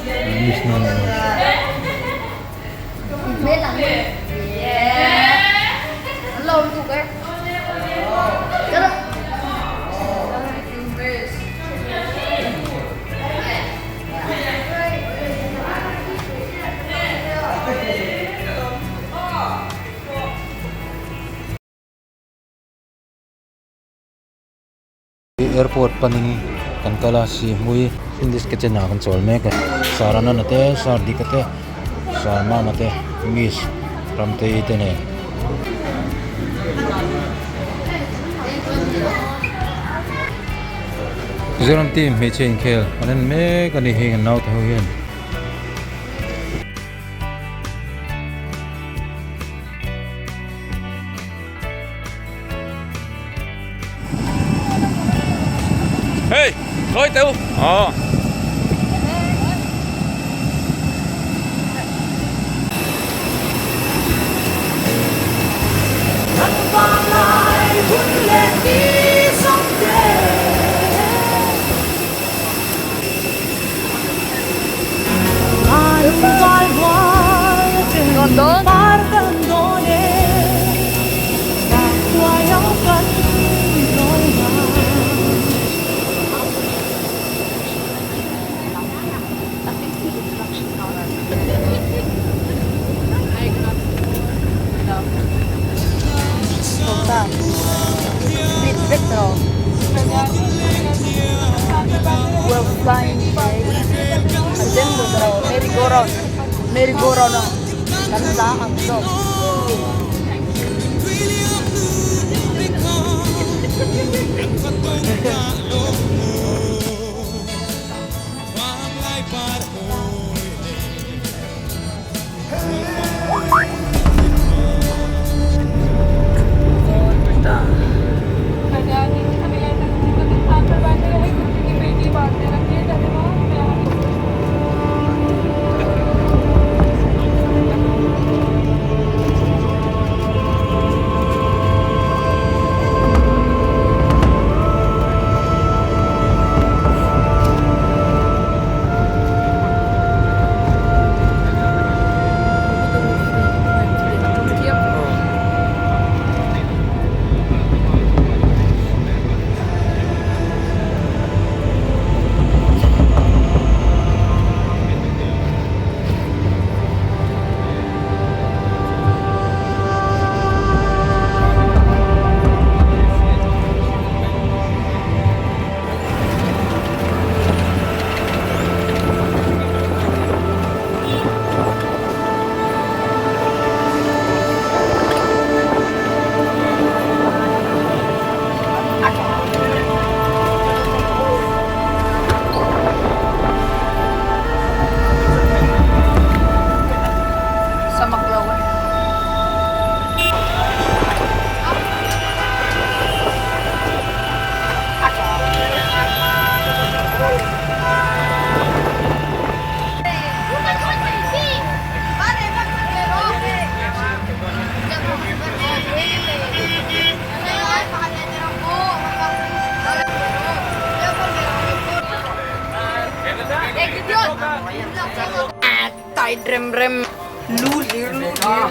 Miss na ni lo. Airport panin kan kal a sihhmui english kitchen ah kan chawl mek a sir anana te sir dika te sir mama te miss ramtei te nen. Mizoram team hmeichhe inkhel an en mek a ni heng an naute ho hian. Hey, thôi tiêu. Ờ.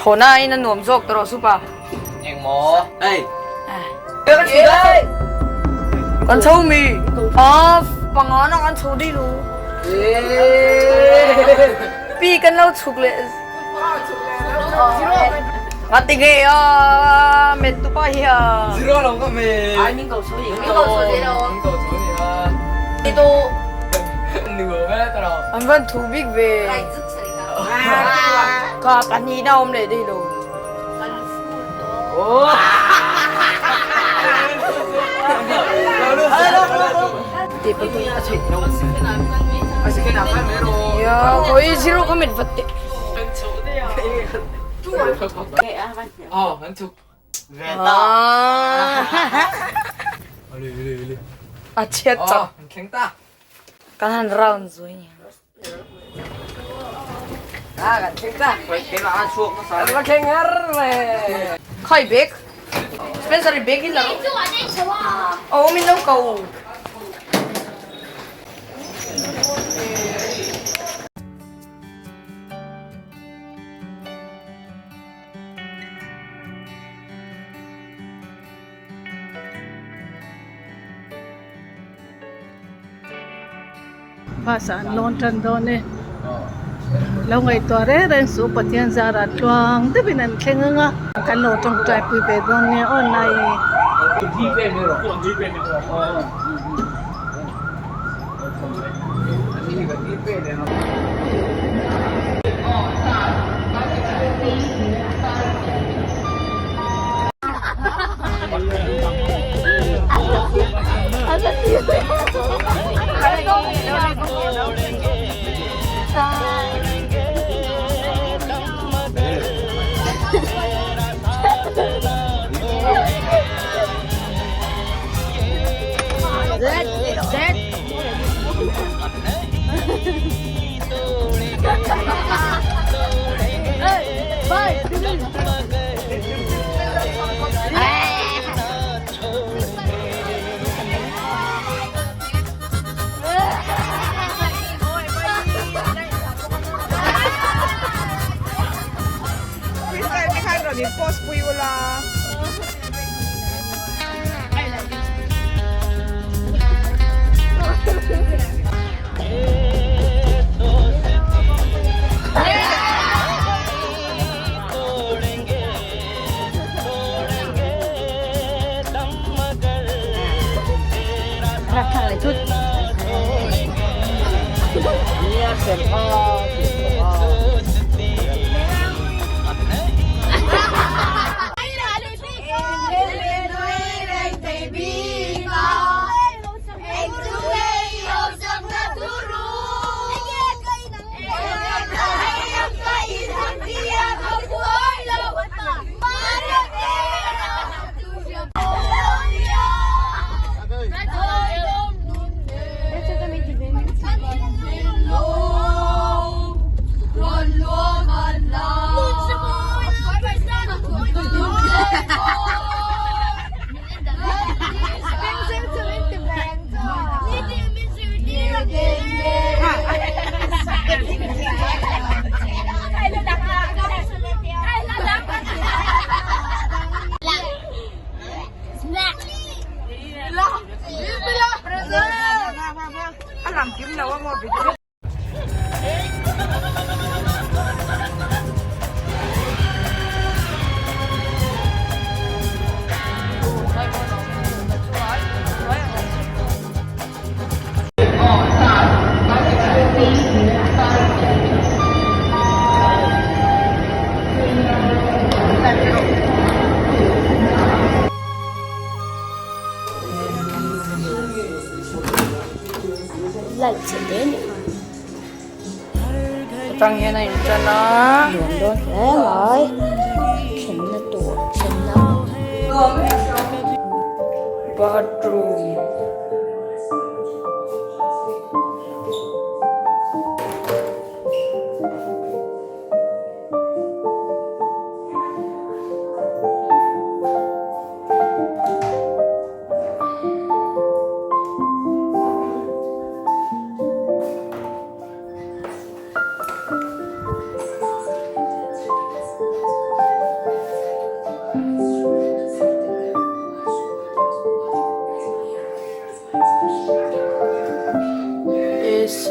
Thlawhna in a nuam zawk tawh rawh supa. Engmaw? Hey. Kan chho mi. Ah, panga na kan chho dei lo. Pi kan lo chhuk leh. Ngati nge a met tu pa hi a. Zero lo ka me. Ai min cầu số gì? Min cầu số gì đâu. Min cầu số gì ha. Đi tu. Nửa ve tao. An van thu bik ve. Ka pahnih na awm leh daih lo. Ya, koi zero ka mit vat teh. Ờ, anh chụp. A chiat chak. Thleng ta. Kan han round zui nia. Khai bag. Spencer i bag hi la rawh. Aw min lo ko. Bus ah an lawn tan dawn e. Lo ngaihtuah reng reng suh Pathian zarah tluang deuhin an thleng ang a. Kan lo tawngtai pui ve dawn nia aw nai. Atang hian a intan a. Nuam dawn hle mai thlenna tur thlenna. Bathroom. AC.